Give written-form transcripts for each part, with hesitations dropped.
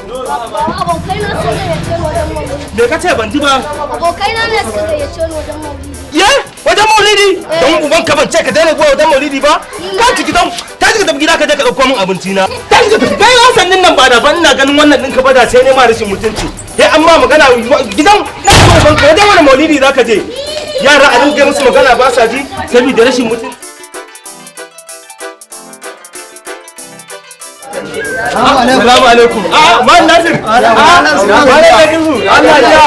Abokai na suka gayyace ni wajen maulidi. Me ka ce? Ban ji ba. Abokai na ne suka gayyace ni wajen maulidi. Ye, wajen maulidi? Don uban ka ban ce ka daina zuwa wajen maulidi ba? Ka ciki don ta ka tafi gida ka je ka dauko min abinci na. Ta ka tafi kai wasannin nan ba da ban ina ganin wannan ɗinka ba da sai ne ma rashin mutunci. Sai an ma magana gidan na uban ka wajen wani maulidi zaka je? Yara a dinga musu magana ba sa ji saboda rashin mutunci. Salamu alaikum. Ah, Man Nasir. Ah, Malam Nasiru. Allah ya.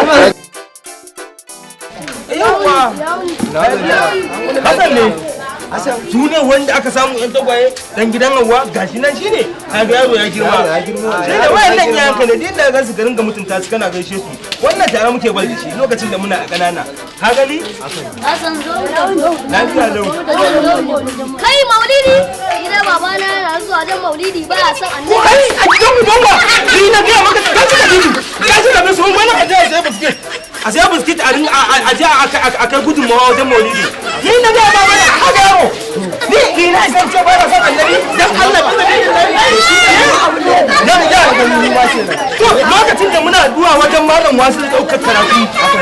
Yawwa. Hassan ne. Su ne wanda aka samu yan tagwaye dan gidan Hauwa, gashi nan shine. Kaga yaro ya girma. Shi ne wayannan iyayenka ne, din da gansu ka ringa mutunta su, kana gaishe su. Wannan tare muke bal da shi lokacin da muna a ƙanana. Ka gani? Hassan, zo. Lafiya lau. Kai, maulidi. Gida babana yana zuwa wajen maulidi, ba ya son annabi. Kai, a gidan mu don ba. Ni na gaya maka ka ci da bibi. Ka ci da bisu wani a je a sai biskit. A sai biskit a ringa a je a kai gudunmawa wajen maulidi. Ni na gaya ma mana haka yaro. Ni na san ce ba na son annabi dan Allah ba. Ya ya To lokacin da muna zuwa wajen malam wasu da ɗaukar karatu,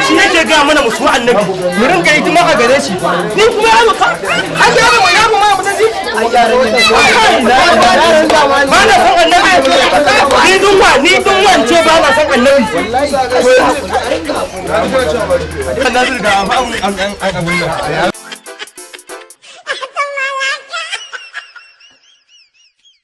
shi yake gaya mana mu so annabi, mu ringa hidima a gare shi. Ni kuma yaro ka har yaro ma yaro ma mutunci. Ba na son annabi. Ni dunwa ni dunwan ce ba na son annabi. Nasir ga an abun nan.